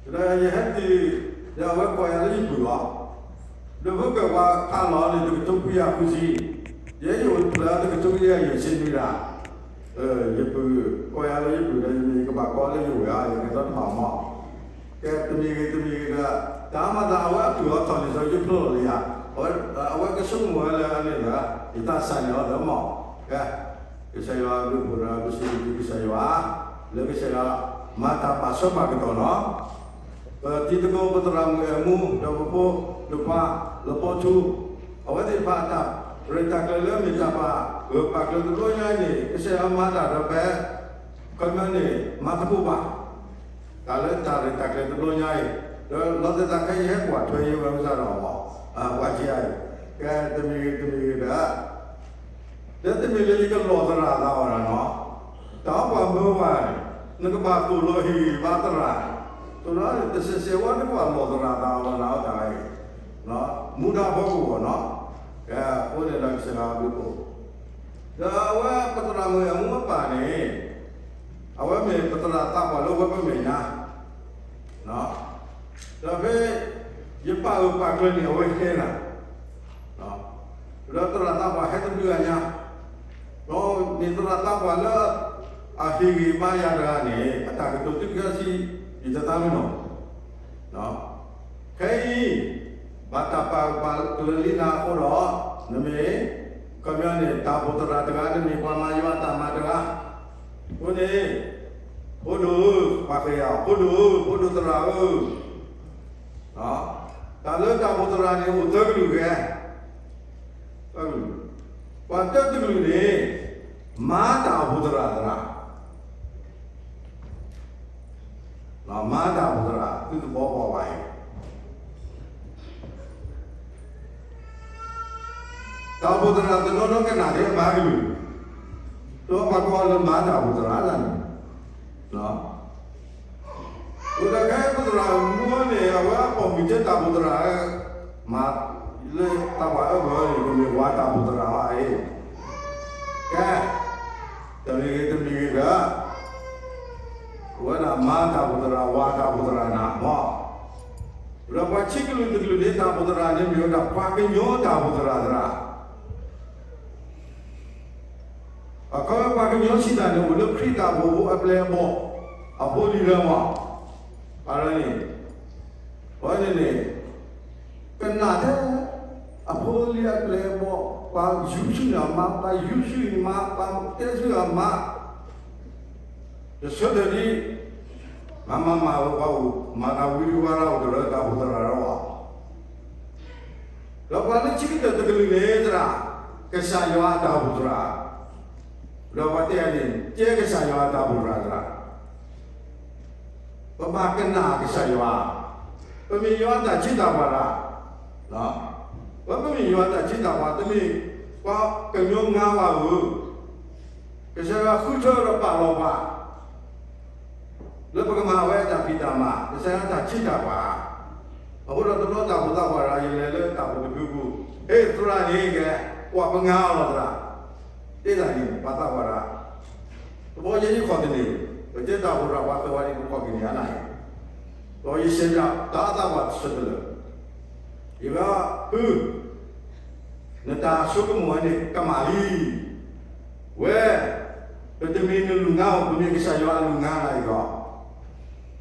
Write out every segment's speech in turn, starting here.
ဒီးယဟဲတုၤ ဒီးအဝဲကိးယၤလၢယပုၢ်လီၤ. ဒီးဖုကၢၢ်ပှၤဖးလီၤန့ၣ် တကထိခွံကယၤဃုဆံ, ယဲယအိၣ်ဖျဲၣ်တကထိခွံကယၤယဲၢ်ဆံနွံဒၣ်, ယပုၢ်ကိးယၤလၢယပုၢ်ဒီး ယမ့ၢ်ကဘၣ်ကိးလၢယဝဲၢ်အါ ယကဲထီၣ်တဘၣ်မီၢ်. ကဲတမံၤဂ့ၤတမံၤဂ့ၤဒီး တၢ်မၤသးအဝဲအပုၢ်အီၤထီၣ်န့ၣ် စီၤယဖျိလီၤလံဧါ, အဝဲကဆိကမိၣ်ဝဲလၢအန့ၣ်ဒီး ယတၢ်ဆါန့ၢ်အီၤဒီးမီၢ်. ကဲ ကစၢ်ယွၤအဘျုးအဖှိၣ်ဒီး ပစံးဘျုးကစၢ်ယွၤ လၢကစၢ်ယွၤမၤတၢ်ပာ်ဆၢပာ်ကတီၢ်နီၤ ပတံၤသကိး ပသရၣ်မုၣ်အဲၣ်မူ ဒီးပဖိ ဒီးပှၤ လပီထူ အဝဲသ့ၣ်တဖၣ်အတၢ်ရဲၣ်တၢ်ကျဲၤလၢ မ့ၢ်တၢ်ပာ်ဂၢၢ်ပာ်ကျၢၤတဘျီညါအံၤန့ၣ် ကစၢ်ယွၤမၤတၢ်ဒီးဖဲ ခီပညီန့ၣ် မၤသကိးဘၣ် တၢ်လၢတၢ်ရဲၣ်တၢ်ကျဲၤတဘျီညါအံၤ ဒီးလီၤသးသးခဲအံၤ ဟဲကွၢ်ထွဲယဲဝဲမုၢ်ဆါဒီး ပှၤကံအံၤ ကဲတမံၤဂ့ၤတမံၤဂ့ၤဒီး ဒီးတမ့ၢ်လၢယကလီၢ်သရၣ်သးအီၤဒၣ်နီၤ, တၢ်ပှၤမၢဝဲန့ၣ် နကဘၣ်သိၣ်လိဟ့ၣ်ဂံၢ်ဘါသရၣ်, သိၣ်လိန့ၣ် တစဲးစဲးဝဲ နကဘၣ်လီၢ်သရၣ်သးအီၤလီၤနၤအီၤတၢ်အံၤ, မူဒါဖီခိၣ်အဂီၢ်နီၤ, ကဲအဃိန့ၣ်ဒီးကစၢ်ယွၤအဘျုးအဖှိၣ်, ဒီးအဝဲပသရၣ်မုၣ်အဲၣ်မူအပၢ်န့ၣ် အဝဲမ့ၢ်ပသရၣ်သးပှၢ်လၢဝဲပမဲာ်ညါ ဒီးဖဲ ယပာ်ဂၢၢ်ပာ်ကျၢၤန့ၣ် အဝဲဟဲနၤ, ဒီးသရၣ်သးပှၢ်ဟဲတဘျုးဂၤညါ, ဒီးမ့ၢ်သရၣ်သးပှၢ်လၢ အဟ့ၣ်ဂံၢ်ဘါယၤတဂၤန့ၣ် အတၢ်ကတိၤသုခံဆံ ယတသးမ့ၢ်နီၤ, ခဲအံၤ ဘၣ်တၢ်ပာ်ဂၢၢ်ပာ်ကျၢၤလံနၤအဃိဒီး နမ့ၢ် ခီပညီန့ၣ် တၢ်အိၣ်ဖှိၣ်သရၣ်တဂၤ နမ့ၢ်ပှၤမၤယွၤအတၢ်မၤတဂၤ, အဃိန့ၣ် ဖိဒိၣ်ဧၢ, ပှၤဃ့ယၤ ဖိဒိၣ်ဧၢ, ဖိဒိၣ်သရၣ်ဧၢ, တၢ်လၢတၢ်အိၣ်ဖှိၣ်သရၣ်န့ၣ် အိၣ်သၢကလုာ်ဂ့ၤ, သၢကလုာ်, ပှၤတၢတကလုာ်န့ၣ် မၤတၢ်အိၣ်ဖှိၣ်သရၣ်သရၣ် မၤတၢ်အိၣ်ဖှိၣ်သရၣ် သုသဘီဘၣ်ဝဲအံၤ, တၢ်အိၣ်ဖှိၣ်သရၣ်တနီၤနီၤကနၣ်ထဲအမၤကလုာ်, ဒီးပှၤကိးလၢမၤတၢ်အိၣ်ဖှိၣ်သရၣ်လၢန့ၣ်, အဃိဒီးခဲအံၤပသရၣ်မုၣ်န့ၣ် အဝဲပိာ်မုၣ်ထဲတၢ်အိၣ်ဖှိၣ်သရၣ် မၤလၢတၢ်ပှၤအၢပှၤအၢန့ၣ် ကမ့ၢ်ဝၤတၢ်အိၣ်ဖှိၣ်သရၣ်ဘၣ်အံၤ, ကဲ, တမံၤဂ့ၤတမံၤဂ့ၤဒီး အဝဲဒၣ်မၤတၢ်အိၣ်ဖှိၣ်သရၣ် ဝၤတၢ်အိၣ်ဖှိၣ်သရၣ်နၤမီၢ်, ဒီးပှၤခံကလုာ်တကလုာ်န့ၣ် တၢ်အိၣ်ဖှိၣ်သရၣ်န့ၣ်မ့ၢ်ဝဲဒၣ် ပှၤကညီတၢ်အိၣ်ဖှိၣ်သရၣ်သရၣ် အခီပညီပှၤကညီစံးတၢ်န့ၣ် အိၣ်လၢခရံာ်တၢ်အိၣ်ဖှိၣ်အပျဲၢ်အဘီၣ် အဖိအလံၤလၢမီၢ်, အန့ၣ်, အဝဲန့ၣ်န့ၣ်, ကနၣ်ထဲ အဖိအလံၤအပျဲၢ်အဘီၣ် ပှၤယူၤဆူၣ်န့ၢ်အမါ ပှၤယူၤဆူၣ်အမါ ပှၤတဲဆူၣ်အမါ တဆၢထၢၣ်ဒံး, မၤမၤမၤဝဲပှၤအိၣ် မၤတၢ်ဝံတဝါရၢ်အိၣ်တရၢတၢ်အိၣ်ဖှိၣ်သရၣ်ဒီးအီၤ, ဒီးပှၤလၢခံကတၢၢ်တကလုာ်န့ၣ်သရၣ်, ကစၢ်ယွၤအတၢ်အိၣ်ဖှိၣ်သရၣ်, ဒီးပှၤတဲန့ၣ် ကဲကစၢ်ယွၤအတၢ်အိၣ်ဖှိၣ်သရၣ်သရၣ် ပဘၣ်ကနၣ်ကစၢ်ယွၤ, ပမ့ၢ်ယွၤအတၢ်ဆံးတၢ်ပှၢ်တဂၤ, ပမ့ၢ်ယွၤအတၢ်ဆံးတၢ်ပှၢ် တမ့ၢ်ပှၤကညီငါဝဲဧၢ, ကစၢ်ယွၤဃုထၢဒီးပာ်လီၤပှၤ လၢပကမၤဝဲတၢ်ဖံးတၢ်မၤ ကစၢ်ယွၤတၢ်ဆံးတၢ်ပှၢ်, အဃိဒီးတဘျီတၢ်အိၣ်ဖှိၣ်သးပှၢ်တဂၤ ယလဲၤလၢတၢ်အိၣ်ဖှိၣ်တဖုပူၤ, ဟ့ၣ်သရၣ်န့ၣ်ကဲ, ကွၢ်ပငါအီၤလီၤသရၣ်, တဲဒၣ်န့ၣ် ပှၤသးပှၢ်တဂၤ တဘျီယဲယခီၣ်သန့ၤ, ပတဲတၢ်အိၣ်ဖှိၣ်သရၣ်ပှၤသၢဝါန့ၣ် ပခီၣ်ကန့ၢ်အါနၤအံၤ, ဒီးယဆဲးဒၣ်တၢ်သးပှၢ်တဆၢတလၢာ်, ယဂၤဖု နတၢ်ဆိကမိၣ်ဝဲန့ၣ် ကမၣ်လံ, ဝဲ, ပတမ့ၢ်နလူၤငါဧိၤ ပမ့ၢ်ကစၢ်ယွၤအလူၤငါနၤအံၤဒီး,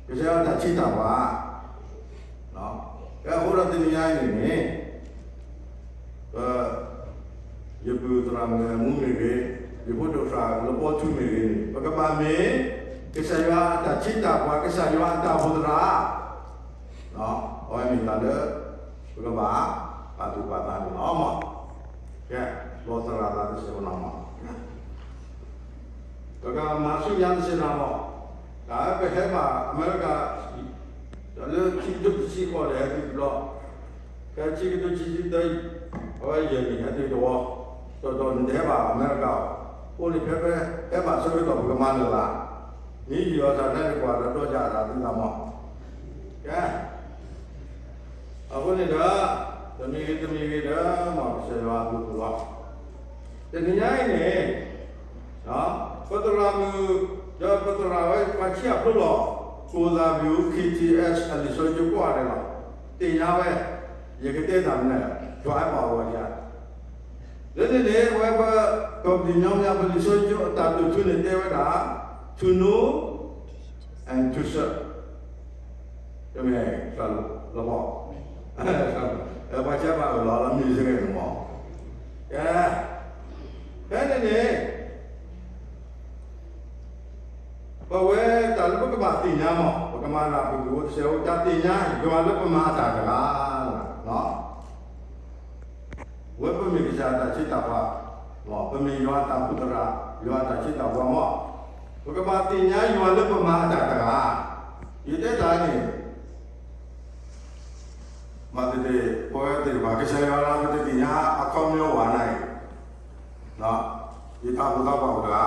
ကစၢ်ယွၤတၢ်ဆံးတၢ်ပှၢ်, ကဲအဃိဒီးတနံၤညါအံၤန့ၣ်န့ၣ်, ပ ယပုၢ်သရၣ်မုၣ်အမူမ့ၢ်ဂ့ၤ, ယဖိဒိၣ်သရၣ်လပီထူမ့ၢ်ဂ့ၤန့ၣ် ပကဘၣ်မ့ၢ် ကစၢ်ယွၤအတၢ်ဆံးတၢ်ပှၢ် ကစၢ်ယွၤအတၢ်အိၣ်ဖှိၣ်သရၣ်, အဝဲမ့ၢ်တၢ်လၢ ပကဘၣ်ပာ်သူၣ်ပာ်သးန့ၣ်လီၤ. ကဲ, လီၤသရၣ်သးတစဲးဖိနီၤမး ပကမၤဆူညါတစဲးနီၤမး, တၢ်ပဟဲဘၣ်အမဲရကၤ လၢခံကထိခံဆံဃိးန့ၣ် ဟဲတုၤတဘျီ, ဖဲခံကထိခံဆံသၢအံၤ, အဝဲယဲၢ်နံၣ်ဟဲတုၤတဝီ, ဒီးဒီးနတဟဲဘၣ်အမဲရကၤအီၤ, အဃိန့ၣ်ဖဲဖဲဟဲဘၣ်ဆၢကတီၢ်ပကမၤလၢာ်ဘၣ်, မ့ၢ်ယံာ်အီၤတၢ်နဲတကွၢ်ဒီးဒီးယၤတၢ်သုသးမး, ကဲ အဃိန့ၣ်ဒီး တမံၤဂ့ၤတမံၤဂ့ၤဒီး မ်ကစၢ်ယွၤအဘျုးအဖှိၣ်လီၤ. တနံၤညါအံၤန့ၣ် ပသရၣ်မုၣ် ဒီးပသရၣ်ဝဲပှၤခံဂၤဖျိလီၤ. ကိၣ်သၣ်ဘျူး ခ့ၣ်ထံၣ်အဲး အလံာ်စီဆှံကကွၢ်ဒဲးလီၤ. သ့ၣ်ညါဝဲ, ယကတဲတၢ်မနုၤလဲၣ်, ယွၤအဲၣ်ပှၤဂီၤယၤ. လၢန့ၣ်န့ၣ် ပဝဲပကီၢ်ပယီၤမ့ၢ်ပလံာ်စီဆှံကၠိအတၢ်တိာ်ထူန့ၣ်တဲဝဲဒၣ် to know and to serve. တမ့ၢ်လီၤဘီ, ပှၤဆဲးဘၣ်အၢၣ်လီၤလၢမ့ၢ်စ့ၢ်ကီးန့ၣ်မီၢ်. ကဲ, ဖဲန့ၣ်န့ၣ် ပဝဲတၢ်လၢပကဘၣ်သ့ၣ်ညါမီၢ်, ပကမၤလၢပကအိၣ်တစဲးအိၣ် တၢ်သ့ၣ်ညါယွၤလၢပမၤအတၢ်တဂၤ, ဝဲပမ့ၢ်ကစၢ်တၢ်ဆံးတၢ်ပှၤ, ပမ့ၢ်ယွၤတၢ်ဖုသရၣ်, ယွၤတၢ်ဆံးတၢ်ပှၤမီၢ်, ပကဘၣ်သ့ၣ်ညါယွၤလၢပမၤအတၢ်တဂၤ. ယတဲတၢ်န့ၣ် မၤသ့ၣ်သ့ၣ် ပဝဲသ့ၣ်တဖၣ် ကစၢ်ယွၤလၢပတသ့ၣ်ညါအခီပညီဝဲန့ၣ်, ယတၢ်အိၣ်သးပှၢ်အိၣ်တဂၤ,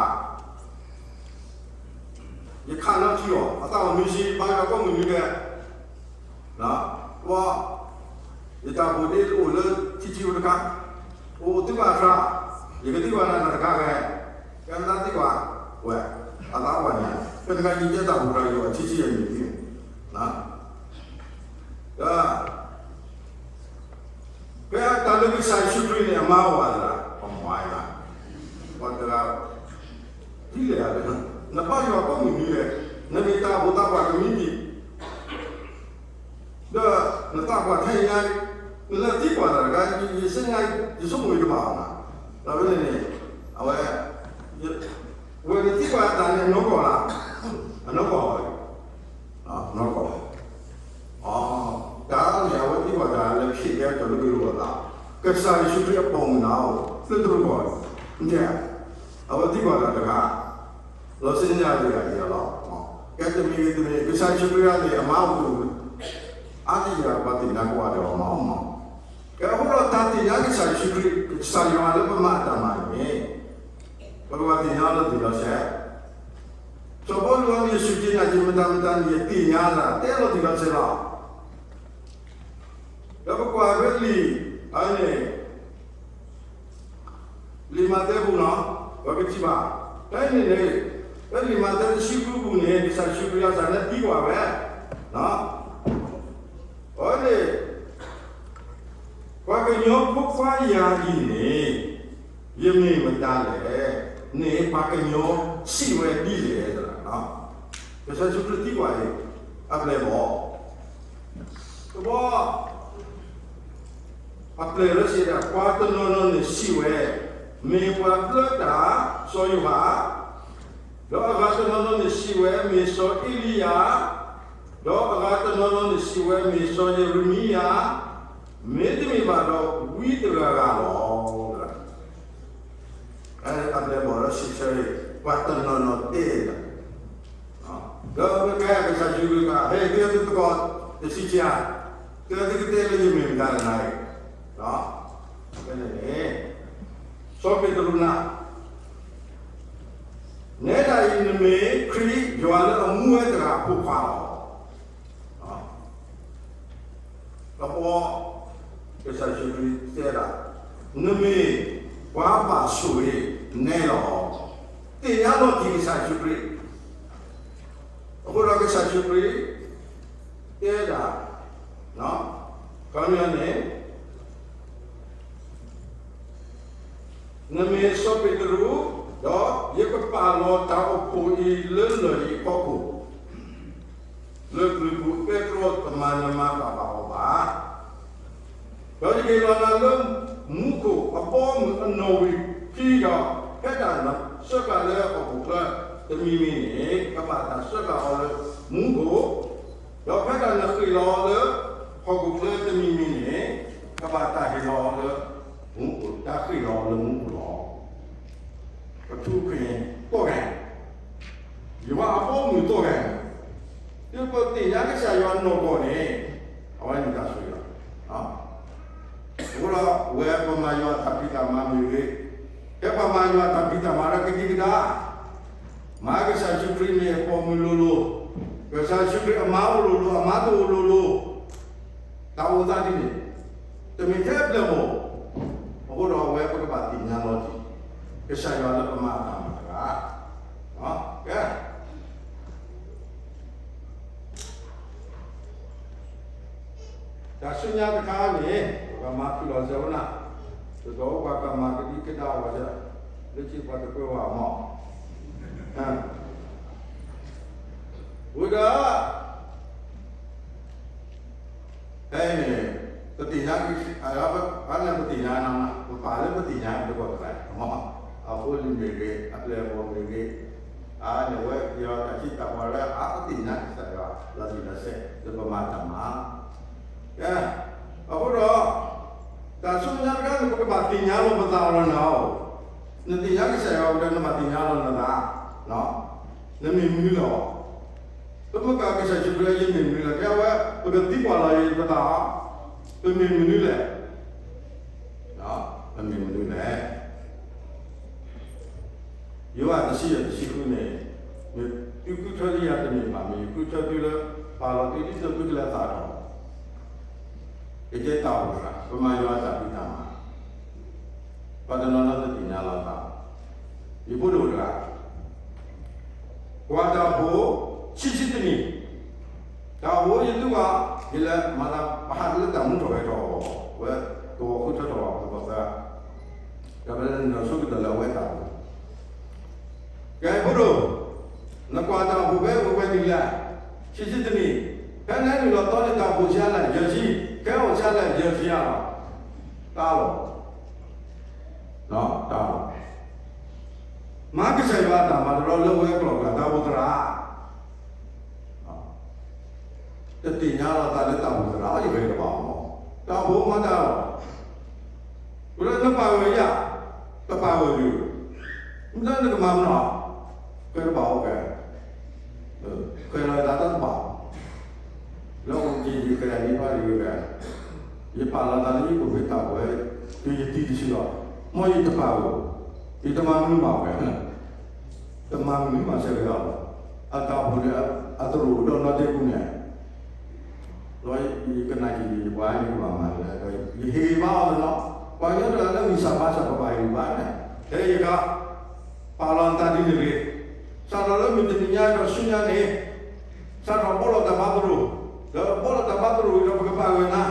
ယခးနီထံအီၤ အသးအိၣ်မံၤဆံး ဘါယွၤကိးမုၢ်နံၤဒဲး, ပှၤ ယတၢ်အိၣ်ဒ့အိၣ်လၢထံထံအိၣ်တခါ, အိၣ်သံကွၢ်အချါ, ယကသံကွၢ်နၤတၢ်တခါဂ့ၤ, ကဲနသံကွၢ်ဝဲ, အသးပှၢ်န့ၣ် ဖဲတခါယကဲတၢ်အိၣ်ဖျါယွၤထံထံအမံၤန့ၣ်, ဒီး ဖဲတၢ်လၢကစၢ်ယ့ၣ်ၡူးခရံာ်န့ၣ် အမါအိၣ်ဝဲဒၣ်, ပမၤဝဲဒၣ်, ပှၤတဂၤ ဒ်လဲၣ်, နဘါယွၤကိးမုၢ်နံၤဒဲး, နမ့ၢ်တၢ်အိၣ်သးပှၢ်တမံၤမံၤ, ဒီးနသးပှၢ်ထဲအံၤညါ, နလဲၤသံကွၢ်တၢ်တဂၤ, ယသ့ၣ်ညါ, ယဆိကမိၣ်ယတဘၣ်အီၤနၤ, ဒီးဖဲန့ၣ်န့ၣ်, အဝဲ ဝဲန့ၣ်သံကွၢ်တၢ်န့ၣ် နီၢ်ကီၢ်လၢ, အနီၢ်ကီၢ်, နီၢ်ကီၢ်, တၢ်န့ၣ် အဝဲသံကွၢ်တၢ်လၢခံကဲတၢ်လၢကလိၤအသး, ကစၢ်ယ့ၣ်ၡူးခရံာ်အပိာ်မုၣ်န့ၣ်, လၢတရူးကီၢ်, အဝဲသံကွၢ်တၢ်တဂၤ, လီၤစ့ၢ်ညါတဂၤအံၤလီၤ, ကဲတမံၤဂ့ၤတမံၤ ကစၢ်ယ့ၣ်ၡူးခရံာ်န့ၣ် အမါအိၣ် အါတက့ၢ်ပှၤသ့ၣ်ညါကွၢ်ဒီးအီၤမီၢ်, ကဲအဃိဒီးတၢ်သ့ၣ်ညါကစၢ်ယ့ၣ်ၡူးခရံာ် ကစၢ်ယွၤလၢပမၤအတၢ်မၤန့ၣ်, ပကဘၣ်သ့ၣ်ညါလီၤတံၢ်လီၤဆဲး, စီၤပီလူးအမ့ၢ်စူၢ်က့ၤနာ်က့ၤမတၤမတၤန့ၣ် ယသ့ၣ်ညါလၢ တဲလီၤတံၢ်လီၤဆဲးလီၤ. ဒီးပကွၢ်ဖဲလံာ်, အန့ၣ် လံာ်မးသဲပူၤနီၤ, ပကထံၣ်ဘၣ်, ဖဲန့ၣ်န့ၣ်, ဖဲလံာ်မးသဲတဆံဃုပူၤန့ၣ် ကစၢ်ယ့ၣ်ၡူးခရံာ်အသးန့ၣ်သံကွၢ်ဝဲ, အန့ၣ်, ပှၤကညီဖိခွါယၤအံၤန့ၣ် ယမ့ၢ်မတၤလဲၣ်, န့ၣ်ပှၤကညီစံးဝဲဒ်လဲၣ်, ကစၢ်ယ့ၣ်ၡူးခရံာ်သံကွၢ်အံၤ, အပျဲၢ်ဘီၣ်, တဘီ အပျဲၢ်လၢစံးဒၣ် ပှၤတနီၤနီၤန့ၣ်စံးဝဲ, မ့ၢ်ပှၤဘျၢတၢ်စီၤယိၤဟၣ်, ဒီးအဂၤတနီၤနီၤန့ၣ်စံးဝဲ မ့ၢ်စီၤအ့လံယၤ, ဒီးအဂၤတနီၤနီၤန့ၣ်စံးဝဲ မ့ၢ်စီၤယရမံယၤ, မ့တမ့ၢ်ဘၣ်ဒီးဝံတဂၤဂၤလီၤ. အပျဲၢ်ဘီၣ်လၢစံးဆၢအံၤ ပှၤတနီၤနီၤတဲဒၣ် ဒီးပကဲကစၢ်ယ့ၣ်ၡူးခရံာ်တဂၤ ဟဲကဲသုသကိးတဆံးဆံးဧါ, ကဲသုကတဲလၢယမ့ၢ်မတၤတဂၤအံၤ, ဖဲန့ၣ်န့ၣ်, စီၤပ့းတရူးန့ၣ်, နဲဒၣ်အံၤနမ့ၢ်ခရံာ် ယွၤလၢအမူဝဲတဂၤအဖိခွါလီၤ. တဘီ ကစၢ်ယ့ၣ်ၡူးခရံာ်တဲဒၣ်, နမ့ၢ်ပှၤဘၣ်ဆိၣ်ဂ့ၤနဲလီၤ. သ့ၣ်ညါလီၤတံၢ်ကစၢ်ယ့ၣ်ၡူးခရံာ်, အဃိဒီးကစၢ်ယ့ၣ်ၡူးခရံာ်တဲဒၣ်, ခီပညီန့ၣ် နမ့ၢ်စီၤပ့းတရူး, ဒီးယကပာ်လီၤတၢ်အိၣ်ဖှိၣ်အံၤလၢနလၢၢ်အံၤအဖီခိၣ်, လၢပျုၤပူၤ ပဲတြီတမၤနၢၤမၤဃၣ်ဘၣ်အီၤဘၣ်. ဒီးယကဟ့ၣ်လီၤနၤလၢမူခိၣ်အဘီအမုၢ်အနီၣ်ဝံာ်ခံဒီး, ဖဲဒၣ်နဆှၢဃာ်လၢဟီၣ်ခိၣ်ချၢတမံၤမံၤန့ၣ် ကဘၣ်တၢ်ဆှၢဃာ်အီၤလၢမူခိၣ်, ဒီးဖဲဒၣ်နဃ့ၢ်လီၤအီၤလၢဟီၣ်ခိၣ်ချၢတမံၤမံၤန့ၣ် ကဘၣ်တၢ်ဟ့ၣ်လီၤအီၤလၢမူခိၣ်, တၢ်ဃ့ၢ်လီၤအီၤလၢမူခိၣ်လီၤ. ပထူၣ်ဖျဲးသိၣ်ဂဲၤ, ယွၤအဘီအမုၢ်သိၣ်ဂဲၤ, တုၤပသ့ၣ်ညါကစၢ်ယွၤနီၢ်ကီၢ်န့ၣ်, အဝဲန့ၣ်တၢ်ဆိၣ်ဂ့ၤလီၤ. အဃိဒီး အဝဲပမၤယွၤတၢ်ဖံးတၢ်မၤမ့ၢ်ဂ့ၤ, ဖဲပမၤယွၤတၢ်ဖံးတၢ်မၤဒီးကဒံကဒါ မၤကစၢ်ယ့ၣ်ၡူးခရံာ်မ့ၢ်အပိာ်မုၣ်လိၤလိၤ, ကစၢ်ယ့ၣ်ၡူးခရံာ်အမါအိၣ်လိၤလိၤ, အမါတအိၣ်လိၤလိၤ, တၢ်အိၣ်သးဒ်န့ၣ်, တမ့ၢ်ထဲအပျဲၢ်ဘၣ်. အဃိဒီးအဝဲပကဘၣ်သ့ၣ်ညါလီၤတံၢ် ကစၢ်ယွၤလၢပမၤအတၢ်မၤတဂၤ, ကဲ တၢ်ဆူညါတခါန့ၣ် ပကမၤဖုၣ်လီၤစၢၤဝဲနၤ, တဒီးပှၤကမၤကဒံကဒါဝဲဒၣ်, လၢခံပှၤတကွဲဝဲမီၢ်, ဝံၤဒီး ဖဲအံၤန့ၣ် ပသ့ၣ်ညါ, ဖဲန့ၣ်ပသ့ၣ်ညါနၤ, ပပာ်လၢပသ့ၣ်ညါတဂီၢ်တဂၤ, အဖိအလံၤမ့ၢ်ဂ့ၤ, အပျဲၢ်အဘီၣ်မ့ၢ်ဂ့ၤ, အန့ၣ်ဝဲယွၤတၢ်ထံၣ်တၢ်ဘၣ်လၢအပသ့ၣ်ညါကစၢ်ယွၤ လီၤတံၢ်လီၤဆဲး လၢပမၤတၢ်မၤ ကဲ, အဃိဒီး တၢ်ဆူညါတခါန့ၣ် ပကဘၣ်သ့ၣ်ညါလီၤပသးလီၤနၤဧၢ, နသ့ၣ်ညါကစၢ်ယွၤဝံၤဒီး နဘၣ်သ့ၣ်ညါလီၤနသး, နမ့ၢ်မနုၤလဲၣ်, ပမ့ၢ်ကွၢ်ကစၢ်ယ့ၣ်ၡူးခရံာ် ယမ့ၢ်မနုၤလဲၣ်, ကဲဝဲ ပကသံကွၢ်လီၤယပသး, ပမ့ၢ်မနုၤလဲၣ်, ပမ့ၢ်မနုၤလဲၣ်. ယိၤဟၣ်တဆံယဲၢ်တဆံဃုန့ၣ်, မ့ၢ်သုဃုထၢဒံးယၤတမ့ၢ်ဘၣ်, မ့ၢ်ယဃုထၢသုလၢ ပာ်လီၤသုဒ်သိးသုကလဲၤသၣ်ထီၣ်, ကကဲတၢ်အိၣ်ဖှိၣ်တဂၤ, ပမၤယွၤအတၢ်ဖံးတၢ်မၤ, ပှၤတနီၤနီၤတသ့ၣ်ညါလီၤသး, ယဖိဒိၣ်တဂၤ ကွၢ်တၢ်အိၣ်ဖှိၣ် ဆံဆံတနံၣ်, တၢ်အိၣ်ဖှိၣ်ယသူၣ်ဘၣ်, ယလဲၤမၤသး ပဟးလၢတၢ်မူထီၣ်ဂဲၤထီၣ်အဂီၢ်, ဝဲကဝီၤဃုထၢထီၣ်ဘၣ်ပသး, ဒီးပလဲၤနုာ်လီၤဆိကတၢၢ်လၢအဝဲတၢ်အိၣ်ဖှိၣ်, ကဲဖိဒိၣ်, နကွၢ်တၢ်အိၣ်ဖှိၣ်ဖဲဝဲဝဲန့ၣ်လဲၣ်, ဆံဆံတနံၣ်, ဖဲနဟဲနုာ်လီၤသီန့ၣ် တၢ်အိၣ်ဖှိၣ်ဆံးအါလဲၣ်ယဲၢ်ဆံ, ခဲအိၣ်ဆံးအါလဲၣ်ယဲၢ်ဆံအါလီၤ, တၢ်လီၤ တၢ်လီၤ, မၤကစၢ်ယွၤအတၢ်မၤတရီလၢဝဲကျီၢ်ကျၢ်တၢ်အိၣ်ဖှိၣ်သရၣ်, တသ့ၣ်ညါလီၤသးလၢတၢ်အိၣ်ဖှိၣ်သရၣ် ယဂဲၤတဘၣ်အီၤ, တၢ်အိၣ်ဖှိၣ်မၤတၢ်လီၤ, ဝဲလၢနပာ်ဂၢၢ်ယၤ, တပာ်ဂၢၢ်ဒံး, မ့ၢ်လၢနကမၤမနုၤ, ဃဲတဘၣ်အီၤကဲ ဃဲလီၤတၢ်တဘၣ်, လၢအိၣ်က့ၤယဃဲၤလံဘၣ်လံဝဲ, ယပာ်လီၤသးလၢယကဝဲတၢ်ဝဲ, တုၤယသံတဆံလီၤ, မ်ယတပာ်ဂၢၢ်, ယတမၤမနုၤမးဝဲ, တမၤမနုၤမးစဲးကဲအီၤ, အတၢ်အိၣ်ဖှိၣ်န့ၣ် အသရိာ်ဒီးနီၢ်တဲပူၤန့ၣ် ဒီးယကနၣ်က့ၤယပှၤန့ၣ်ကဘၣ်မၤလဲၣ်, ယဟ့ၣ်ဂံၢ်ဘါအီၤလီၤ, ပှၤကညီတဂၤလၢမ့ၢ်စၢ်ဘါစၢ်ပဘၣ်ဟ့ၣ်ဂံၢ်ဘါန့ၣ်, ဖဲယက ပာ်လီၤနသးဒ်န့ၣ်တဂ့ၤ, စးထီၣ်လၢမုၢ်တနံၤညါဒီးဆူညါန့ၣ်, စးထီၣ်ဘီၣ်လီၤတၢ်ဘါသရိာ်, ဒီးဘီၣ်လီၤတၢ်ဘါသရိာ်ဒီးပကပာ်ဂၢၢ်နၤ,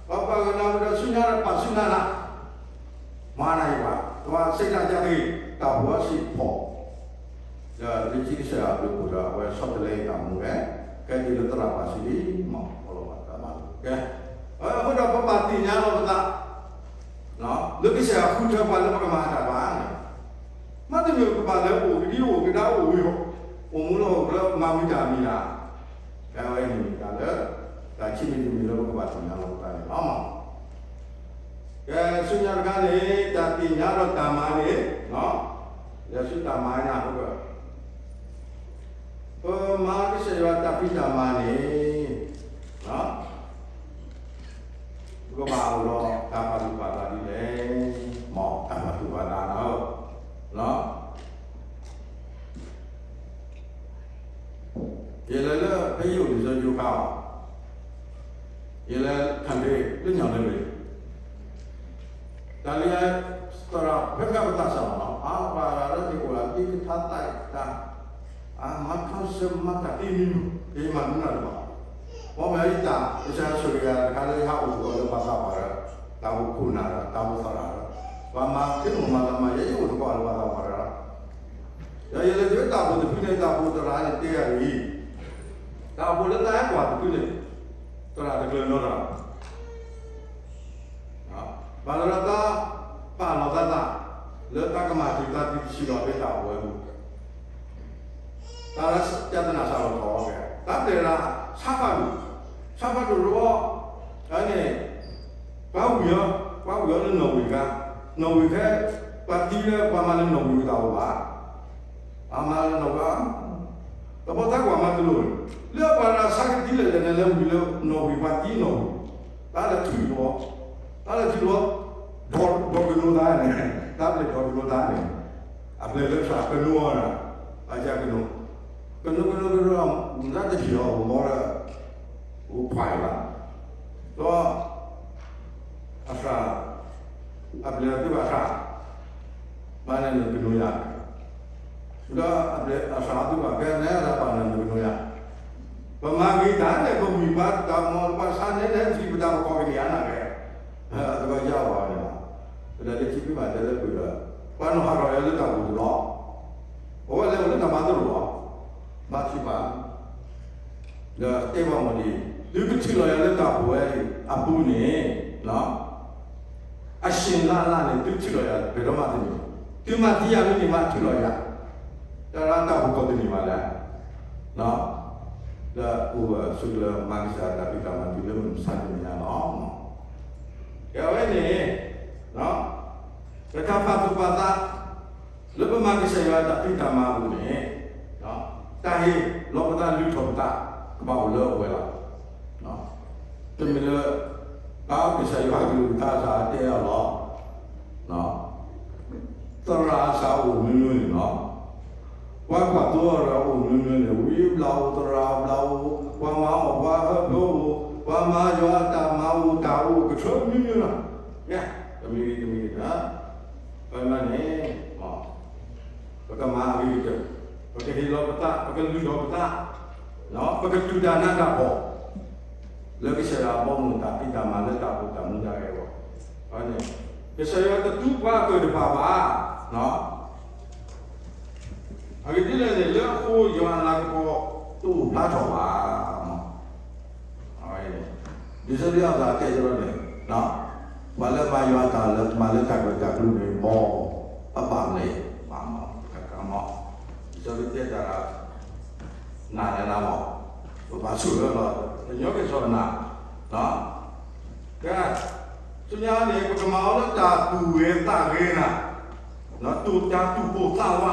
ပပာ်ဂၢၢ်နၤဝံၤဒီးဆူညါဒီးပာ်ဆူညါနၤ, မၤနၤယဘၣ်, ပှၤစံးတၢ်ကသ့, တၢ်အိၣ်ဖှိၣ်စံးဖီၣ် ဒီးလၢခံကစၢ်ယွၤဘျုးဖှိၣ်ဒီး အဝဲဆီတလဲအံၤတၢ်မူဝဲ, ကဲတုၤလၢသရၣ်ပာ်စံးလံ, မၤလီၤဘၣ်တၢ်မၤလိာ်ကဲ, အဃိဒီးပဘၣ်သ့ၣ်ညါလီၤပသး, လၢကစၢ်ယွၤဃုထၢပှၤလၢပကမၤတၢ်ဘၣ်န့ၣ်, မ့တမ့ၢ်ပကဘၣ်လဲၤအိၣ်ကဒံအိၣ်ကဒါအိၣ်ဝံၤ, အိၣ်မူလၢဟီၣ်ခိၣ်ချၢမၤဝံၤတၢ်မံၤဒၣ်, ဖဲအဝဲန့ၣ်တၢ်လၢ တၢ်ဆံးမံၤတမံၤလၢပကဘၣ်သ့ၣ်ညါလီၤပသးန့ၣ်လီၤ. ကဲဆူညါတခါန့ၣ် တၢ်သ့ၣ်ညါဒီးတၢ်မၤန့ၣ်, လဲၤဆူတၢ်မၤန့ၣ်အဃိ, ပမၤကစၢ်ယွၤတၢ်ဖံးတၢ်မၤန့ၣ်, ပကဘၣ်အိၣ်ဒီးတၢ်ပာ်သူၣ်ပာ်သးဒ်လဲၣ်, မ်တၢ်ပာ်သူၣ်ပာ်သးန့ၣ် ယလဲၤလၢဖဲယအိၣ်လံာ်စီဆှံကါအီၤ, ယလဲၤ country လၢညါလၢလၢ, တၢ်လၢယသရၣ်ဖဲမ့ၢ်ပသးစၢ်လီၤ, အပှၤဂၤလၢန့ၣ်အိၣ်ဒီးသ့ကထါသးတၢ်, အမၤခီဆၢမၤတၢ်သ့မံၤမံၤ, ယမၤမနုၤတဘၣ်, ပမ့ၢ်ယတၢ် ကစၢ်ယွၤဆိၣ်ဂ့ၤယၤတခါလၢယဟးအိၣ်သကိးလၢပှၤသးပှၢ်ဒီး တၢ်အိၣ်ခိၣ်နၢ်ဒီး တၢ်အိၣ်သရၣ်ဒီး, ပှၤမၤသ့မိၣ်မၤသးမၤ ယဲယအိၣ်သကိးလၢပှၤသးပှၢ်ဒီး, ဒီးယလဲၤတုၤတၢ်အိၣ်ဖှိၣ်တဖုန့ၣ် တၢ်အိၣ်ဖှိၣ်သရၣ်န့ၣ်တဲယၤအံၤ, တၢ်အိၣ်ဖှိၣ်လၢတၢ်ဟဲကွၢ်တဖုန့ၣ်, သရၣ်တကျၢၤနီတဂၤ ဘၣ်လီၤဒီးတၢ်ပာ်လီၤသးသး လၢတၢ်ကမၤသံသးသံတဆံးလီၤဖဲတၢ်အိၣ်ဝဲပူၤ, တၢ်လၢတၢ်နာ်စၢ်လီၤထီၣ်အီၤကဲ, တၢ်ပျဲၢ်လၢ ဆါဖးဒိၣ်, ဆါဖးဒိၣ်တဘျီ, န့ၣ် ပှၤဝံၤအီၤ, ပှၤဝံၤအီၤလၢနီၣ်ဝံၤတခါ, နီၣ်ဝံၤဖဲ ပှၤသံလၢပှၤမၤလၢနီၣ်ဝံၤတအိၣ်ဘၣ် အမၤလၢနီၣ်ဝံၤ, တဘျီတၢ်ကွၢ်မၤတလိၣ်, လၢပှၤတဂၤဆါကသံလဲၣ်လဲၣ်န့ၣ် လၢဝံၤလၢနီၣ်ဝံၤ ပှၤသံနီၣ်ဝံၤ, တၢ်လဲၤထံၣ်လီၤ, တၢ်လဲၤထံၣ်လီၤ, ဒီးကနိသးန့ၣ်, တၢ်ပျဲၢ်ဒီးကနိသးန့ၣ်, အပျဲၢ်လၢဆၣ်ကနိအီၤ, အကကနိ, ကနိကနိကနိ, မုၢ်လၢ်တထံၣ်အီၤ မီလၢ အိၣ်ဖှိၣ်လီၤ, ဒီး အသရၣ်, အပျဲၢ်အသုဘၣ်သရၣ်, ဘၣ်န့ၣ်နကနိယၤ, ဒီးအပျဲၢ်အသရၣ်အသုဘၣ်ကဲန့ၣ် အသရၣ်ဘၣ်န့ၣ်နကနိယၤ, ပမၤဂ့ၤတၢ်န့ၣ် ပဝံၤပှၤတၢ်မီၤပှၤဆါ လၢနဟဲထံၣ်ပတၢ်ပကီၢ်ကန့ၢ်အါနၤဂ့ၤ, အသကီယါဝဲန့ၣ်လီၤ. ပတၢ်လၢခံဖံမၤတဲလၢပှဲၤဒီး ပှၤနီၢ်ဟးထီၣ်ယၤလၢတၢ်ပူၤတလီၢ်, အဝဲလဲၤအိၣ်လၢတၢ်မၤတရိာ်လီၤ. ဘါထုကဖၣ် ဒီးတဲဘၣ်မ့ၢ်ဒ်အံၤ, သုကထံၣ်လီၤယၤလၢတၢ်ပူၤဝဲအံၤအပူၤန့ၣ်, အဆ့ၣ်လါလါန့ၣ် သုထံၣ်လီၤယၤ ပှဲၤဒီးမးတန့ၢ်, သုမၤသံယၤမ့ၢ်န့ၣ် မၤထံၣ်လီၤယၤ, တၢ်လၢတၢ်ပူၤကီၢ်တန့ၢ်ဘၣ်လဲၣ်. လၢအိၣ်ဝဲဆိကလၢမၤကစၢ်ယွၤတၢ်ဖံးတၢ်မၤတုၤလၢမုၢ်မဆါတနံၤညါလီၤ. ကဲဝဲန့ၣ် ပတၢ်ပာ်သူၣ်ပာ်သး လၢပမၤကစၢ်ယွၤတၢ်ဖံးတၢ်မၤအပူၤန့ၣ်, တၢ်ဟ့ၣ်လီၤပသးလုၢ်ထီၣ်ပသး ကဘၣ်အိၣ်လၢအပှဲၤလီၤ. တမ့ၢ်လၢ ကစၢ်ယွၤကလုၢ်ကထါစ့ၢ်တဲအီၤလီၤ. သရၣ်စ့ၢ်အိၣ်မနုၤမနုၤန့ၣ်လီၤ. ပှၤကွၢ်သိအီၤဒီးအိၣ်မနုၤမနုၤန့ၣ် ဝံဘျၣ်အိၣ် သရၣ်ဘျၣ်အိၣ် ပှၤမၤအီၣ်ပှၤဟၢဖၢအိၣ် ပှၤမၤယွၤအတၢ်မၤအိၣ်တၢ်အိၣ်ကထၢမနုၤမနုၤလီၤ. တမံၤဂ့ၤတမံၤဂ့ၤဒီး ပမၤန့ၣ် ပကမၤအဂ့ၤကတၢၢ်, ပကဟ့ၣ်လီၤပသး ပကလုၢ်ထီၣ်ပသး, ပကတူၢ်တၢ်နးတၢ်ဖှီၣ် လၢကစၢ်ယွၤအဘီအမုၢ်တၢ်ဖံးတၢ်မၤလၢတၢ်အိၣ်တၢ်မူတၢ်ဂဲၤအဂီၢ်, ကစၢ်ယွၤတသူပှၤအကၢၣ်တဖၣ်ဘၣ်. အဂ့ၢ်ဒ်လဲၣ်န့ၣ် လၢအဃိယွၤအလၤကပီၤတအိၣ်ဖျါထီၣ်ဘၣ်. လံာ်စီဆှံအသးတဲကဒီးန့ၣ်, ပှၤလၢမၤယွၤတၢ်လၢမၤလၢတၢ်ဂၢၢ်တၢ်ကျိၤန့ၣ် မ်ပဘၣ်လဲၤဘၣ်မး, ကကမး, လံာ်စီဆှံတဲတၢ် နၤလဲၤနၤမး, ပဘၣ်ဆိၣ်လၢလီၤ ကညီကစီၣ်နၤ, ကဲ, ဆူညါန့ၣ် ပကမၤအီၤလၢတၢ်သူၣ်ဂ့ၤသးဂ့ၤနၤ, တၢ်သူၣ်ပိၢ်သးဝး,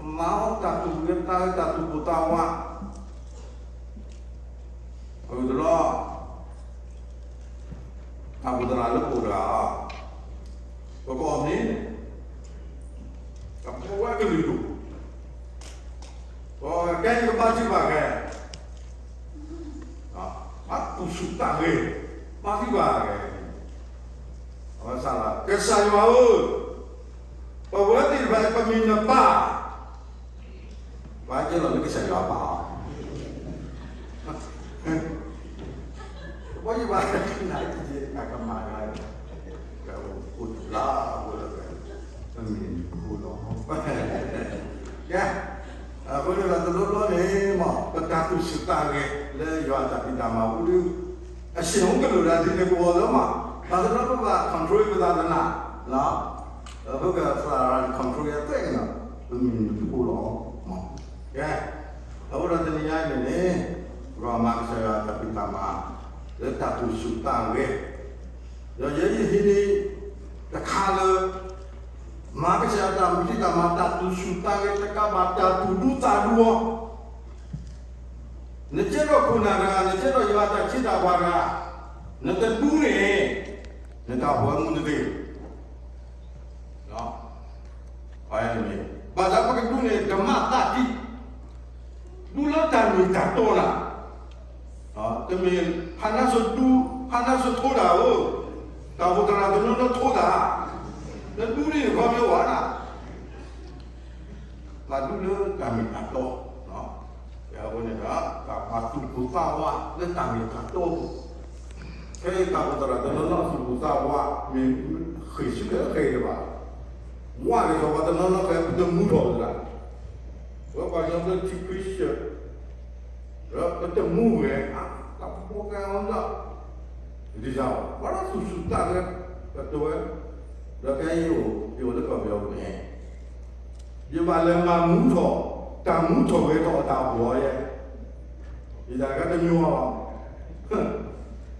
မၤအီၤတၢ်သူၣ်ဂ့ၤသးဂ့ၤ တၢ်သူၣ်ပိၢ်သးဝး အဂ့ၢ်တလီၤ, တၢ်အိၣ်သရၣ်လၢပအိၣ်တဂၤ, ပကအီၣ်မ့ၤန့ၣ်, ကပဝဲကလုာ်ဒိၣ်, ကဲကဘါထုကဖၣ်က့ၤ, ဘါသူၣ်ဆူၣ်သးဂဲၤ, ဘါထုကဖၣ်က့ၤ, အဝဲစံးလီၤ ကစၢ်ယွၤဧၢ, ပဝဲသ့ၣ်တဖၣ်အံၤ ပမ့ၢ်နပၢ် ပှၤကဲလီၤလၢကစၢ်ယွၤအပၢ်အီၤ, ပှၤယဘၣ်နၤကကမၤဒၣ်, အိၣ်တဘျီအိၣ်လၢ, ပမ့ၢ်နဖိလီၤ, ကဲ, အဃိန့ၣ်ဒီးတဘျီဘျီန့ၣ်မး ပတၢ်သူၣ်ဆူၣ်သးဂဲၤလၢယွၤအတၢ်ဖံးတၢ်မၤအပူၤဒီး, အဆ့ၣ်ဟိကလိာ်ဒၣ်ဒ်န့ၣ်ကဝီၤလၢမး, ဘၣ်ဆၣ်ဒီးပဘၣ် control ပသးတနၤ, လၢပကသရၣ် control ယၤသ့ၣ်ကနီၤ, ပမ့ၢ်နဖိလီၤ, ကဲ, အဃိဒီးတနံၤညါအံၤန့ၣ်န့ၣ်, ပကမၤကစၢ်ယွၤတၢ်ဖံးတၢ်မၤ လၢတၢ်သူၣ်ဆူၣ်သးဂဲၤ, ဒီးယဲယဟံးန့ၢ်တခါလၢ မၤကစၢ်ယွၤတၢ်ဖံးတၢ်မၤ တၢ်သူၣ်ဆူၣ်သးဂဲၤတကးဘၣ်တၢ်သူၣ်ဒူသးဒူအီၤ, နကဲထီၣ်ခိၣ်နၢ်တဂၤ နကဲထီၣ်ယွၤအတၢ်ဆံးတၢ်ပှၢ်တဂၤ, နတဒူန့ၣ် နတၢ်အိၣ်မူတသ့ ဘၣ်ဆၣ်ပကဒူန့ၣ် ကမၤသးဒ် ဒူလၢတၢ်မ့ၢ်တၢ်တီနၤ, တမ့ၢ် ဖးနါစိၤဒူ ဖးနါစိၤထိတၢ်ဧၢ, တၢ်အိၣ်ဖှိၣ်သရၣ်တနီၤနီၤထိတၢ်, နဒူန့ၣ်နခီမ့ၢ်ဝဲဒၣ် ဘၣ်ဒူလၢတၢ်မ့ၢ်တၢ်တီ, အဃိန့ၣ်ဒီး တၢ်ပာ်သူၣ်ပိၢ်သးဝးလၢတၢ်မ့ၢ်တၢ်တီ, ဖဲအံၤတၢ်အိၣ်ဖှိၣ်သရၣ်တနီၤနီၤသူၣ်ပိၢ်သးဝး မ့ၢ်ဃ့ၢ်ဆူၣ်လၢဃ့ၢ်တဘၣ်, ဝးက့ၤထီၣ်ပှၤတနီၤနီၤဃဲ ပတမူထီၣ်ပသး, ပဝဲပှၤကညီဘျၢထံခရံာ်စၢၢ် ဒီးပတမူဝဲ တၢ်ဖိကဲအီၤလီၤ, ဒ်သိး ပှၤလၢသူၣ်ဆူၣ်သးဂဲၤ ပတဝဲ, ဒီးဖဲယအိၣ် ယအိၣ်လၢကီၢ်ပယီၤပူၤန့ၣ် ယဘၣ်လဲၤမၤမူထီၣ် တၢ်မူထီၣ်ဂဲၤထီၣ်အတၢ်အိၣ်ဖှိၣ်ယဲ, ယတၢ်ကတမံၤလီၤ,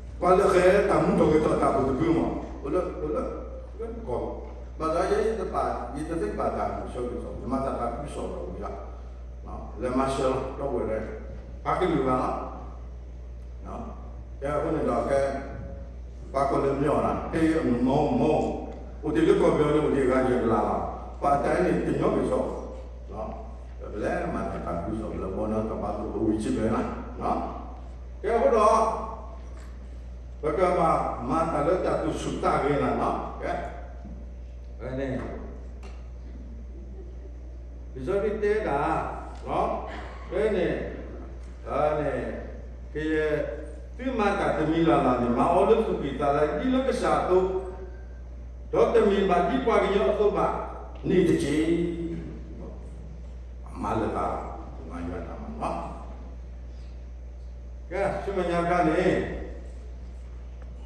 ပှၤလၢဃဲတၢ်မူထီၣ်ဂဲၤထီၣ်တၢ်အိၣ်ဖှိၣ်တဖုမး အိၣ်လၢ အိၣ်လၢ ကီၢ်, ဘၣ်ဆၣ်ယဲယတပာ် ယတသ့ပာ်တၢ်မုၢ်ဆၢကတီၢ် ယမၤတၢ်သးခုကစီၣ်လီၤဝံၤလီၤ, လဲၤမၤဆှၢလီၤ ဒီပုၢ်ဝဲၢ် ပာ်ကလုာ်ဘၣ်လီၤ ကဲအဃိန့ၣ်ဒီးကဲ ပှၤကိးလၢမ့ၢ်အီၤဒၣ် ဖဲအံၤအမ့ၢ်မ့ၢ် အိၣ်တ့ၢ်လၢကီၢ်ပယီၤန့ၣ် အိၣ်တ့ၢ်ဂၤယဲၢ်ကလးလီၤ, ပှၤတၢ်အံၤန့ၣ် ကညီကစီၣ်, ပလဲၤမၤတၢ်သးခုကစီၣ် ပလဲၤဘီနီတၢ်ဘါသရိာ် ပဝံၤစံးဘဲလီၤ, ကဲအဃိဒီး ပကဘၣ်မၤတၢ်လၢတၢ်သူၣ်ဆူၣ်သးဂဲၤနၤလီၤ, ကဲ, ဖဲန့ၣ် လံာ်စီဆှံတဲဒၣ်, ဖဲန့ၣ်, န့ၣ်, ကယဲၢ် သုမၤတၢ်တမံၤလၢ်လၢ်န့ၣ် မၤအီၤလၢသူၣ်ကံၢ်သးလဲဒ်လၢကစၢ်အသိး, ဒီးတမ့ၢ်ဘၣ်ဒ်ပှၤကညီအသိးဘၣ်န့ၣ်တက့ၢ်. အမၤလၢသးလီၤ, မၤယွၤတၢ်မၤလီၤ. ကဲ, ဆူမဲာ်ညါခါန့ၣ်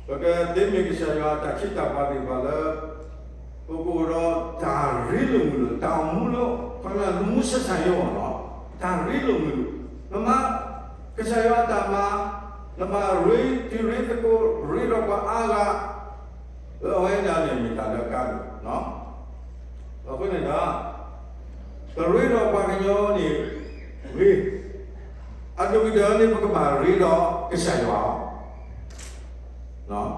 ပကသ့မ့ၢ်ကစၢ်ယွၤအတၢ်ခ့တၢ်ပှၤသ့ၣ်တဖၣ်လၢ ပကအိၣ်ဒီးတၢ်ရ့လိာ်မုာ်လိာ်, တၢ်အိၣ်မူလၢ ခီပညီ လူမှုဆက်ဆံရေး အဂီၢ်လီၤ. တၢ်ရ့လိာ်မုာ်လိာ်, နမၤကစၢ်ယွၤအတၢ်မၤ, နဘၣ်ရ့တံၤရ့သကိး, ရ့ဒီးပှၤအါဂၤ, အဝဲဒၣ်န့ၣ်မ့ၢ်တၢ်လၢအကါဒိၣ်. အဃိန့ၣ်ဒီး ပရ့ဒီးပှၤကညီန့ၣ်ဂ့ၤ, အဒိၣ်ကတၢၢ်န့ၣ် ပကဘၣ်ရ့ဒီးကစၢ်ယွၤလီၤ.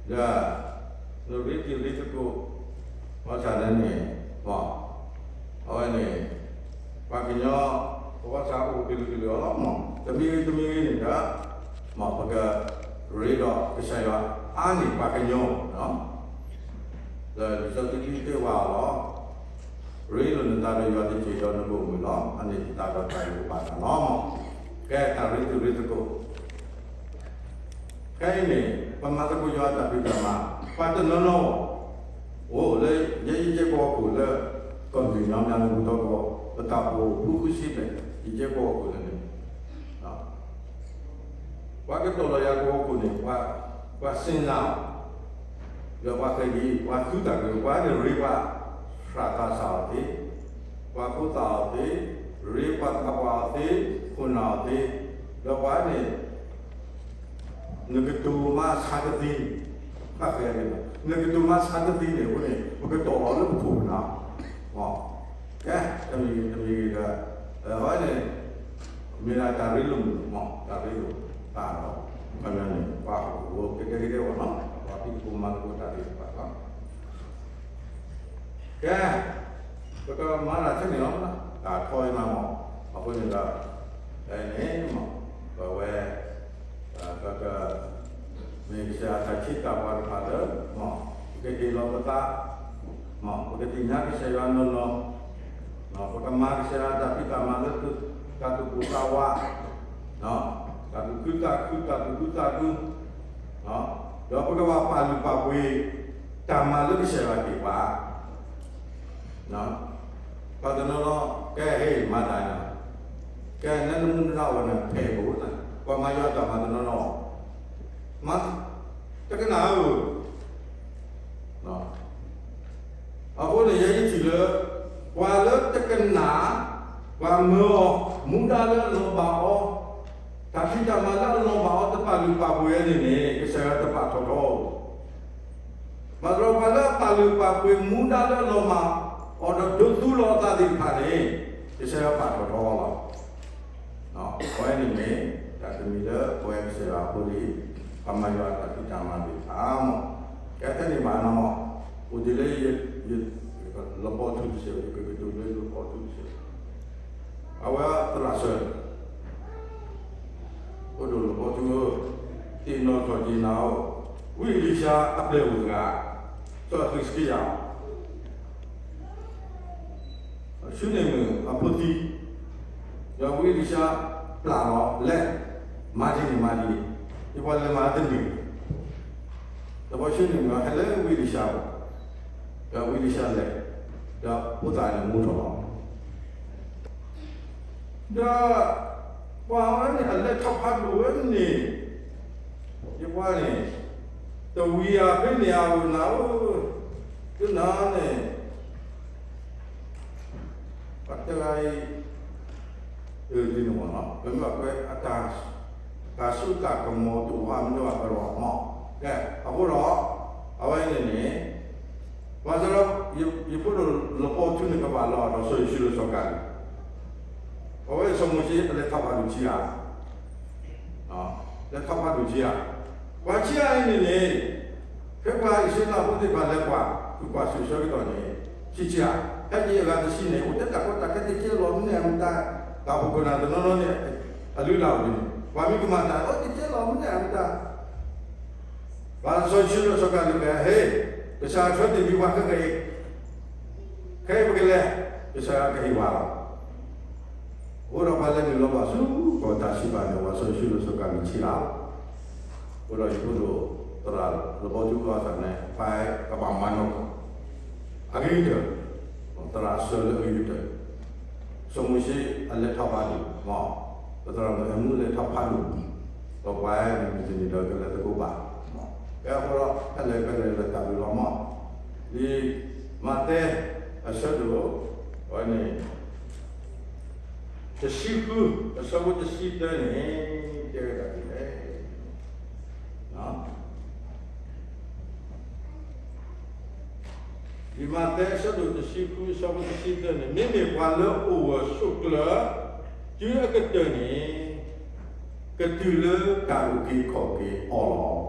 ဒီး နရ့တံၤရ့သကိး ဘၣ်ဆၣ်န့ၣ် အဝဲန့ၣ် ပှၤကညီ ပဘၣ်ဆၣ်အိၣ်ကလုာ်ကလုာ်အီၤလီၤ. တမံၤဂ့ၤတမံၤဂ့ၤန့ၣ်ဒီး ပကရ့ဒီးကစၢ်ယွၤအါန့ၢ်ပှၤကညီ ဒီးလံာ်စီဆှံတဲဝဲအီၤလီၤ. ရ့လိာ်နသးဒီးယွၤတက့ၢ်ဒီးနကအိၣ်မုာ်လီၤ. အန့ၣ်တၢ်ဒီးတၢ်ဂ့ၤဘၣ်နၤလီၤ. ကဲတၢ်ရ့တံၤရ့သကိး ခဲအံၤန့ၣ် ပမၤသကိးယွၤအတၢ်ဖံးတၢ်မၤ, ပှၤတနီၤနီၤ အိၣ်လၢ ယဲယကဲကဝီၤခိၣ်လၢ ကီၢ်သူလ့ၤညီမါလၢမူထီၣ်ကီၢ် ပတၢ်အိၣ်ဖှိၣ်ဃုဆံဘျဲၣ် ယကဲကဝီၤခိၣ်လၢန့ၣ် ပှၤကတီၢ်လီၤယၤကဝီၤခိၣ်န့ၣ် ပှၤစ့နၤအီၤ, ဒီးပှၤဃဲၤဒ်အံၤ ပှၤသူတၢ်ကလုၢ် ပှၤန့ၣ်ရ့ပှၤ သရၣ်သးစၢ်အီၤသ့, ပှၤဖိသၣ်အီၤသ့, ရ့ပှၤသးပှၢ်အီၤသ့, ခိၣ်နၢ်အီၤသ့, ဒီးပှၤန့ၣ် နကတိၤမၤဆါကသ့, နကတိၤမၤဆါကသ့န့ၣ် အဃိန့ၣ် ပကတီၢ်လီၤလၢပခိၣ်ပနၢ်, ကဲ တမံၤဂ့ၤတမံၤဂ့ၤဒီး အဝဲန့ၣ် မ့ၢ်ဒၣ်တၢ်ရ့လိာ်မုာ်, တၢ်ရ့လိာ်သးဒီး ခီပညီန့ၣ် ပှၤဟီၣ်ခိၣ်ဖိကဒဲကဒဲအဂီၢ်လီၤ, ပှၤဖံးသကိးမၤသကိးတၢ်သ့ၣ်တဖၣ်လီၤ. ကဲ ပကမၤတၢ်ထဲန့ၣ်လီၤ, တၢ်ထီအံၤမးမး, အဃိန့ၣ်ဒီး ဖဲန့ၣ်မး ပဝဲ ပက မ့ၢ်ကစၢ်ယွၤတၢ်ခ့တၢ်ပှၤတဖၣ်လၢ ပကဟ့ၣ်လီၤပသး, ပကသ့ၣ်ညါကစၢ်ယွၤနီၢ်နီၢ်, ပကမၤကစၢ်ယွၤတၢ်ဖံးတၢ်မၤလၢ တၢ်သူၣ်ကိၢ်သးဝး, တၢ်သူၣ်ခုသးခု, တၢ်သူၣ်ဒူသးဒူ, ဒီးပကဘၣ်ပာ်လုၢ်ပာ်ပှ့ၤ တၢ်မၤလၢကစၢ်ယွၤဟ့ၣ်ပှၤ ပှၤတနီၤနီၤ ကဲဟဲမၤတၢ်န့ၣ်, ကဲနမူနဒါအီၤန့ၣ် ဖဲးဘိ, ပှၤမၤယွၤတၢ်မၤတနီၤနီၤ မၤတကနၣ်ဧၢ, အဃိန့ၣ် ယဲယထံၣ်လၢ ပှၤလၢတကနၣ် ပှၤမၢအီၤ မူဒါလၢအလီၤဘၣ်အီၤ, တၢ်ဖံးတၢ်မၤလၢအလီၤဘၣ်အီၤ တပာ်လုၢ်ပာ်ပှ့ၤဝဲန့ၣ်န့ၣ် ကစၢ်ယွၤတပာ်ထီၣ်ထီအီၤ ဘၣ်ဆၣ်ဒီးပှၤလၢအပာ်လုၢ်ပာ်ပှ့ၤမူဒါလၢအလီၤဘၣ်အီၤဒီး ဒိးသူလီၤအသးသ့ၣ်တဖၣ်န့ၣ် ကစၢ်ယွၤပာ်ထီၣ်ထီအီၤလီၤ. အဝဲန့ၣ်မ့ၢ် တၢ်တမံၤလၢပဝဲကစၢ်ယွၤအဖိလံၤ ပမၤယွၤအတၢ်ဖံးတၢ်မၤသ့ၣ်တဖၣ်မး, ကဲထဲန့ၣ်ဘၣ်နီၤမး, အိၣ်ဒ်လၢ လပီထူတစဲး ယကကတိၤလၢလပီထူတစဲး အဝဲသရၣ်စၢၤ အိၣ်ဒီးလပီထူဧၢ, သ့ၣ်နီၣ်ထီၣ်က့ၤနၤဧၢ, ဝံအ့လံၡါအပျဲၢ်အိၣ်တဂၤ, စီၤဟံးစကံယၤ ဆူန့ၣ်မုၢ်အဖိသံ, ဒီးဝံအ့လံၡါပျၢ်လီၤလဲၤ, မၤဒ်န့ၣ်မၤဒ်န့ၣ်, ယပှၤလဲၤမၤတန့ၢ်, ဒီးပှၤဆူန့ၣ်မုၢ်ဟဲလၢဝံအ့လံၡါအအိၣ်, ဒီးဝံအ့လံၡါလဲၤ, ဒီးဖိသၣ်န့ၣ်မူထီၣ်လီၤ ဒီး ပှၤဝဲန့ၣ်အလဲၤထီၣ်ဖးဒိၣ်ဝဲန့ၣ်, ယပှၤန့ၣ်, တဝံၤယၤဖဲန့ၣ်အအိၣ်နၤဧၢ, ဒ်နၤန့ၣ်, ပှၤတဂၤအံၤ, ဒ်န့ၣ်မ့ၢ်နီၤ ပမ့ၢ်ဘၣ်ကွဲးအတၢ် တၢ်စိတၢ်ကမီၤတအိၣ်ဘၣ်မ့ၢ်ဘၣ်ကလီၤမး, ကဲ အဃိဒီး အဝဲန့ၣ်န့ၣ် ဘၣ်ဆၣ်ဒီး ယဖိဒိၣ်လပီထူန့ၣ်ကဘၣ်လီၤဒီးစီၤယိၤၡူလၢစီၤကၤလံၣ်, အဝဲစီၤမိၤၡ့အလဲၤထီၣ်ဖးဒိၣ်ခံဂၤ, လဲၤထီၣ်ဖးဒိၣ်ခံဂၤ, ပှၤခံဂၤအံၤန့ၣ်န့ၣ် ဖဲပှၤအံၣ်စရ့လးဖိသ့ၣ်တဖၣ်လဲၤကွၢ် ဃုကွၢ်ဆူၣ်ဆၢကတီၢ်န့ၣ် ခံဆံဂၤ, ဖဲန့ၣ်အဂၤတဆံန့ၣ် အိၣ်တဲတၢ်ကီတၢ်ခဲတကဲလီၤမ့ၢ်န့ၣ်အမတၤ, တၢ်အိၣ်ဖှိၣ်ခိၣ်နၢ်တနီၤနီၤန့ၣ် အလုၢ်အလၢ်အိၣ်န့ၣ် ပှၤမ့ၢ်ကမၤတၢ် အိၣ်တကဲလီၤမ့ၢ်န့ၣ်အမတၤ ဘၣ်ဆၣ်စီၤယိၤၡူလၢစီၤကၤလံၣ်တဲ ဟ့ၣ်, ကစၢ်ယွၤဆှၢတ့ၢ်ဒံးပှၤခဲကနံၣ်အံၤ, ခဲအံၤပကလဲၤ, ကစၢ်ယွၤကဟ့ၣ်ပှၤလီၤ. အဃိဒီးပှၤလဲၤနုာ်လီၤဘၣ်ဆူကီၢ်တၢ်စံးဘၣ်န့ၣ် ဝၤစီၤယိၤၡူးလၢစီၤကၤလံးထံလၢ်, အဃိဒီးယဖိဒိၣ်သရၣ်လၢဘီထူကီၢ်သးန့ၣ် ပှၤကဘၣ်မၤနီၣ် အဂ့ၤကတၢၢ်, သရၣ်စၢၤလၢအဂ့ၤကတၢၢ်, စီၤမိၤၡ့အလဲၤထီၣ်ဖးဒိၣ်, ပသရၣ်မုၣ်အဲၣ်မူလဲၤထီၣ်ဖးဒိၣ်, ဒီးပှၤန့ၣ်မုၢ်တနံၤဒီးကလဲၤသကိးဘၣ်, ကဲအဃိဒီး ဖဲလဲၣ်ဖဲလဲၣ်လၢတၢ်ဘျုးလီၤမး, လံာ်မးသဲ အဆၢဒိၣ် ဝဲန့ၣ် တဆံဃု အဆၢဖိတဆံသၢန့ၣ် တဲဝဲဒၣ်ဒ်လဲၣ်. လံာ်မးသဲအဆၢဒိၣ်တဆံဃု အဆၢဖိတဆံသၢန့ၣ် မ့မ့ၢ်ပှၤလၢအိၣ်ဂၢၢ်ဆိးကျၢၤ တုၤအကတၢၢ်န့ၣ် ကတုၤလၢတၢ်အုၣ်က့ၤခီၣ်က့ၤအီၤလီၤ.